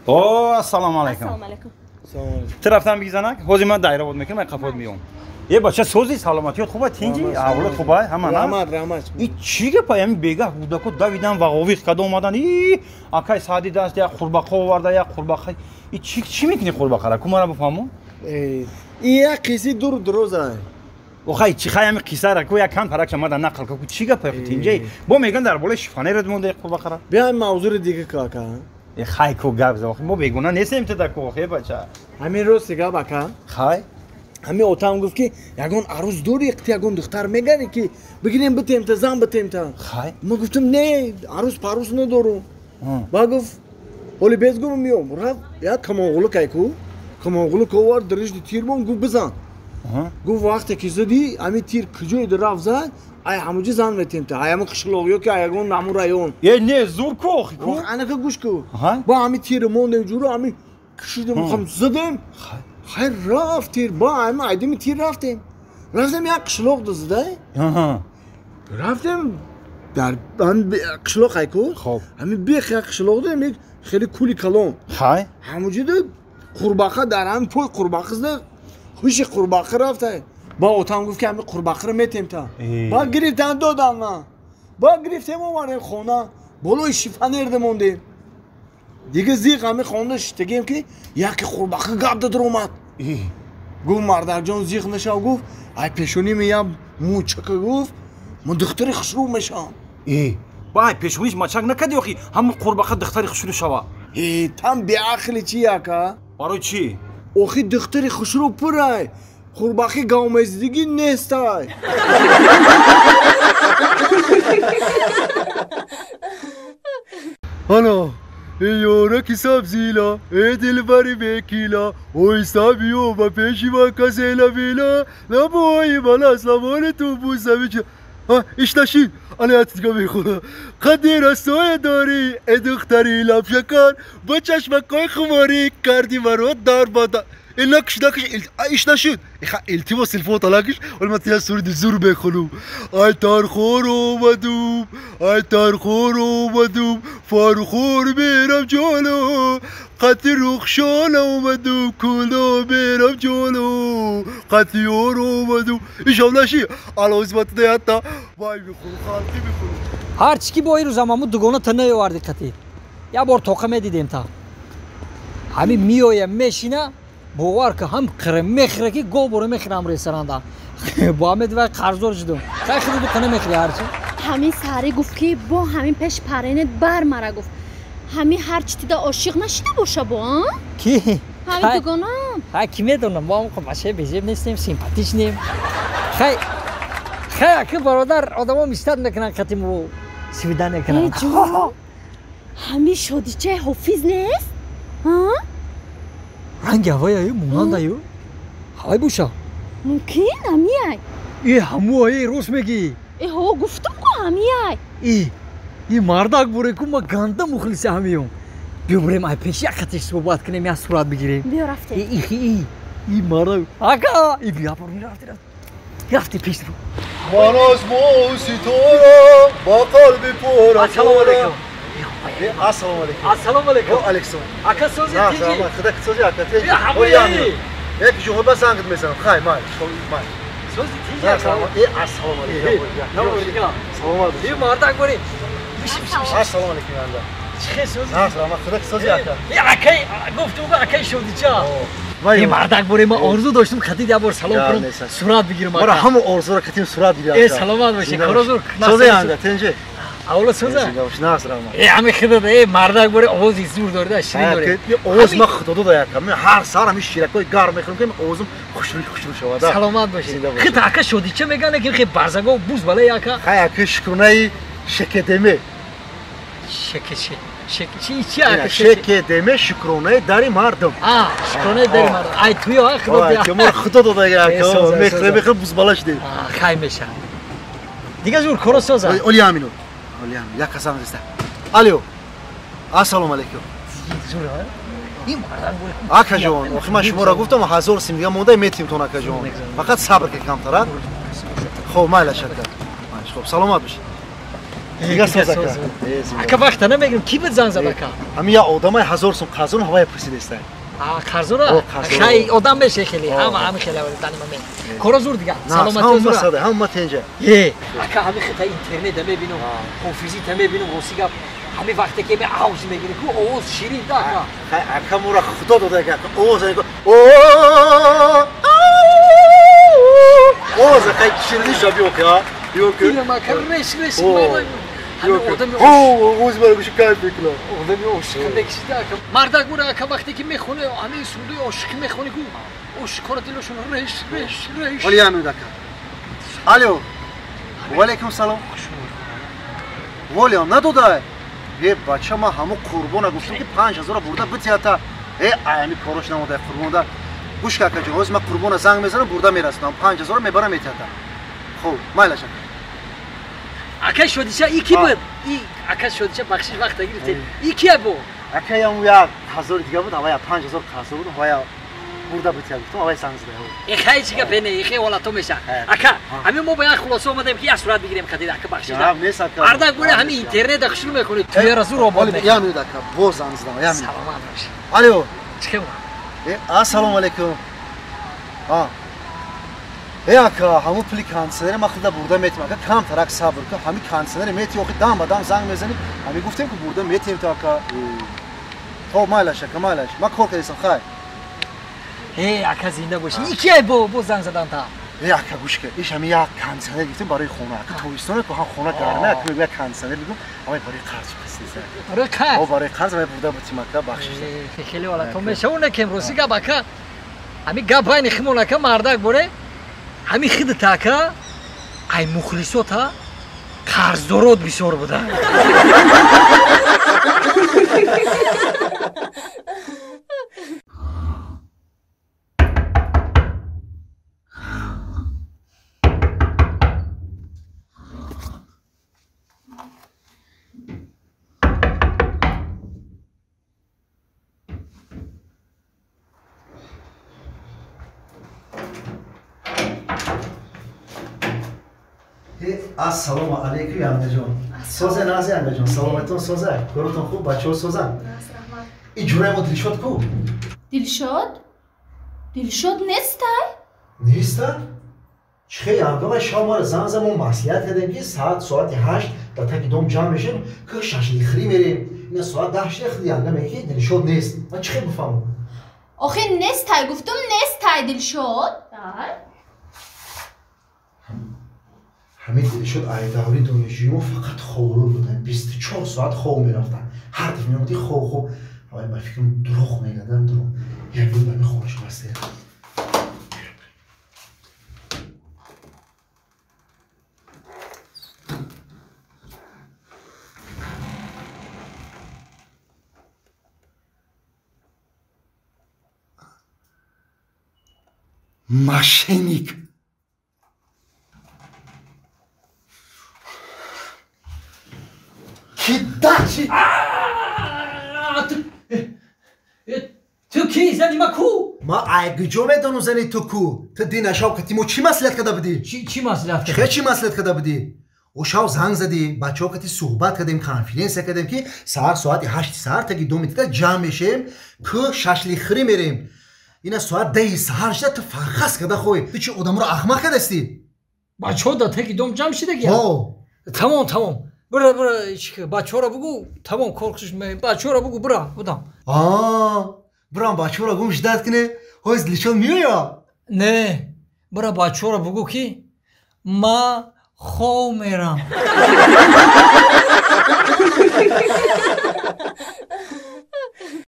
О, ассалому алайкум. Ассалому алайкум. Ту рафтан биги занак? Ҳозир ман дайра бод мекунам, қафот меом. Е бача сози саломатиёт хуба, тинҷи, аҳволот хуба, ҳама на? Раҳмат, раҳмат. И чӣ гапа, ҳамин бегаҳ кӯдако давидан вағовиқ када омадан. И акай Саъди даст як қурбақа оварда, як қурбақа. И чӣ чӣ мекунӣ қурбақара? Ку мара бифаҳмон? Ин як қисси дур дуроза. Охай чӣ хай ҳамин қиссара ку як кам таракша мада нақл ку чӣ гапа тинҷи? Бо меган дар болои шифонерат монда қурбақара. Биём мавзури дига ку ака. Е хай ку гап за, мо бегуна нестем ту да ку охе бача. Ҳамин рости гап ака. Хай. Ҳамин отам гуфт ки ягон арӯз дорӣ, ягон духтар мегарӣ ки бигирем битем та зан битем та. Хай. Ма гуфтам не, арӯз парӯз надорум. Ба гуфт ҳоли без гум миём. Рафт як камонғулук ай ку. Камонғулук овард, даришди тир бон, гуфт бизан. Гуфт вақте ки задӣ, ҳамин тир куҷое рафт зад, ай ҳамуҷи зан метем та. Ай ҳамун қишлоқ ё ки ай ягон ҳамун район. Е не, зур ку охи ку. Анака гӯш ку. Ба ҳамин тир мондем ҷуро, ҳамин кишидем, хам задем. Хайр рафт тир, ба ҳамин айдими тир рафтем. Рафтем як қишлоқ дуздай. Рафтем дар ҳамин қишлоқ ай ку. Ҳамин бех як қишлоқ дем, як хеле кули калон. Хай. Ҳамуҷида қурбақа дар ҳамин пой қурбақа зада, хуши қурбақа рафта. Ба отам гуфт ки ҳамин қурбақаро метем та. Ба гирифтан додам ман. Ба гирифтем овардем хона, болои шифонерда мондем. Дига зиқ ҳамин хона шиштагем ки яке қурбақа гап дад омад. Гуфт мардакҷон зиқ нашав, гуфт ай пешонӣ меям мӯчака, гуфт ман духтари хушрӯ мешавам. Ба ай пешониш мачак накади охи ҳамин қурбақа духтари хушрӯ шава. Там беақли чи яка? Барои чӣ? Охи духтари хушрӯ пурай, қурбақи гавмездигӣ нестай. Ана ёраки сабзила, э дилбари бекила, ой сабиё ба пеши ма касела била, лабои бала славони ту бусавича. Ишташид, алият дига мехӯра. Қадди расоя дорӣ, э духтари лабшакар, ба чашмакҳои хуморӣ карди маро дар бада. Накш, накш, ишташид. Илтимос телефон талакш, вале ман тия суруди зур мехонам. Ай тархор омадум, ай тархор омадум, фархор мерам ҷоло, қати рухшон омадум, куло мерам ҷоло, қати ёр омадум. Ишам наши, алозматдаята, вай мехӯрам, халқи мехӯрам. Ҳарчи ки бо ин рӯзам ҳамун дугона та наёварди қатӣ. Як бор тоқа медидем та. Ҳамин меоя мешина, бовар ки ҳам қира мехӯра ки гов боро мехӯрам ресторанда. Бо ҳамин вай қарздор шудум. Хай хиду қана мехӯри ҳарчи. Ҳамин саҳарӣ гуфт ки бо ҳамин пеш паренет бар мара гуфт. Ҳамин ҳарчи тида ошиқ нашида боша бо, а? Ки? Ҳамин дугонам. Хай ки медонам, мо ҳам бачаи безеб нестем, симпатичнем. Хай хай аки бародар одамо мистат мекунанд қати мо свидание мекунанд. Ҷон. Ҳамин шодичаи ҳофиз нест? Ҳа? Ранги ҳавояю монандаю ҳавай боша. Мумкин ҳамияй. Э ҳамуае рост мегӣ. Э ҳо гуфтам ку ҳамияй. И мардак боре ку ма ганда мухлиси ҳамиём. Биё бурем ай пеш як қатиш суҳбат кунем, як сурат бигирем. Биё рафтем. И и мардак ака и биё бурем рафти рафти пеш ру. Ман аз моҳу ситора ба қалби пур. Ассалому алайкум. Ассалому алайкум. Ассалому алайкум. Ва алайкум. Ака сози тинҷи. Худо сози ака тинҷи. Ҳамояи. Як ҷуҳба зангт мезанам. Хай май, май. Сози тинҷи ака. Ассалому алайкум. Саломат бошед. Е мардак борем. Ассалому алайкум анда. Чӣ сози? Саломат. Худо сози ака. Е акай гуфтум акай шодича. Е мардак борем, ман орзу доштам хатид як бор салом кунам, сурат бигирам. Мара ҳама орзуро катим сурат бигирам. Е саломат бошед. Корозур. Сози анда тинҷи. Аввало соза? Э ҳамин худо э мардак боре овози зур дорда, ширин доре. Овоз ма худо дода якам. Ман ҳар сар ҳамин ширакҳои гарм мехӯрам ки овозам хушрӯ хушрӯ шавад. Саломат бошед. Хит ака шодича меган ки хе барзаго буз бале яка. Хай ака шукронаи шекедеме. Шекеше. Шек чи чи ака шекедеме шукронаи дари мардум. А, шукронаи дари мардум. Ай туё ай худо дода. Ай мо худо дода яка. Мехӯрем мехӯрем буз бала шудем. Хай меша. Дига зур коро соза. Оли амину. Як касам зиста. Алло. Ассалому алайкум. Акаҷон, охи ман шуморо гуфтам 1000 сим дига монда метим тон акаҷон. Фақат сабр ки камтарат. Хоб, майлаш ака. Хоб, саломат бошед. Дига созака. Ака вақта намегирам, ки буд занг зад ака? Ҳамин як одамай 1000 сум қарзон ҳавая пурсидестай. Қарзора? Хай одам меше хеле, ҳама ҳами хеле данима мен. Кора зур дига. Саломатӣ зур. Ҳама сада, ҳама тенҷа. Ака ҳами хита интернет мебинам, ҳофизита мебинам, роси гап. Ҳами вақте ки авз мегирӣ ку овоз ширин да ака. Хай ака мура худо дода ака. Овоз ака. Овоз хай ширин шаби ока. Дилам ака реш реш мара. Ҳами одами овоз мара гӯши кайф мекунам. Одами ошиқ мекшида ака. Мардак бура ака вақте ки мехоне ҳами сурудои ошиқӣ мехони ку ошиқора дилошон реш реш реш. Ҳоли як минут ака. Алло. Ва алайкум салом. Волиам надодай. Е бача ма ҳамо қурбона гуфтам ки 5000 бурда битията. Е аями корош намодай қурбонда. Гӯш ка акаҷон, ҳозир ман қурбона занг мезанам, бурда мерасонам. 5000 мебарам метията. Хуб, майлаш ака. Ака шодиша и ки буд? И ака шодиша бахшиш вақта гирифтед. И кия бу? Ака ям як 1000 дига буд, ҳавая 5000 қарзо буд, ҳавая бурда бития гуфтам, ҳавая занг зада. Е хай чӣ гап не, хе ҳолато меша. Ака, ҳамин мо ба як хулоса омадем ки як сурат бигирем хатид ака бахшиш. Ардак бура ҳамин интернет хушру мекунед. Туяра зур обод мекунед. Як минут ака, боз занг задам, як минут. Саломат бош. Алло. Чӣ Ассалому алайкум. Э ака, ҳамун пули кондиционери ман худа бурда метим. Ака камтарак сабр кун, ҳамин кондиционери мети, охи дам ба дам занг мезанӣ. Ҳамин гуфтем ки бурда метем то ака. Хоб майлаш ака, майлаш. Ман кор кардистам, хай. Э ака зинда бошӣ. И кия бо занг задан та? Э ака гӯш кун, иш ҳамин як кондиционер гирифтем барои хона. Ака тобистона ку ҳам хона гарма, ака мегӯяд кондиционер бигӯм, ҳамай барои қарз пурсидеса. Барои қарз? О, барои қарз ҳамай бурда бутим ака, бахшиш. Хеле ҳолато мешаву накем рости гап ака. Ҳамин гап байни химон ака мардак боре. Ҳамин хидата ака ай мухлисота қарздорот бисёр буда. Ассалому алайкум янгаҷон. Созе назе янгаҷон, саломатон созе. Коротон хуб, бачаҳо созан. И ҷураи мо Дилшод ку? Дилшод? Дилшод нестай? Неста? Чӣ хел янга шав мара занг зад, мо маслиҳат кардем ки соати 8 дар таги дом ҷамъ мешем, ки шашлихӯрӣ мерем. Ина соат 10 шуда худи янга мегӯяд ки Дилшод нест. Ман чӣ хел бифаҳмам? Охи нестай, гуфтум нестай Дилшод. Ҳамин Дилшод ай даври донишҷӯи мо фақат хобрӯ буданд, 24 соат хоб мерафтанд. Ҳар дафъа меомадӣ хоб хоб. Ҳавай ба фикрам дурӯғ мегардам, дурӯғ. Як рӯз ба ҳамин хонашон расидем. Мошенник! Кидачи! Ту ки зани ма ку? Ма ай куҷо медонам зани ту ку? Ту дина шав кати мо чӣ маслиҳат карда будӣ? Чӣ маслиҳат карда? Чӣ маслиҳат карда будӣ? О шав занг задӣ, бачаҳо кати суҳбат кардем, конференсия кардем ки саҳар соати 8 саҳар таги доми тида ҷамъ мешем, ку шашлихӯрӣ мерем. Ина соат 10 саҳар шуда ту фархас карда хоҳӣ. Ту чӣ одамро ахмақ кардастӣ? Бачаҳо дар таги дом ҷамъ шидаги? Ҳо. Тамом, тамом. Бира, бира, бачаҳоро бугӯ, тамом кор хушш бачаҳоро бугӯ, бира, будам. Бирам бачаҳоро гум ждат куне, ҳоз Дилшод меоя? Не, бира бачаҳоро бугӯ ки ма хов мерам.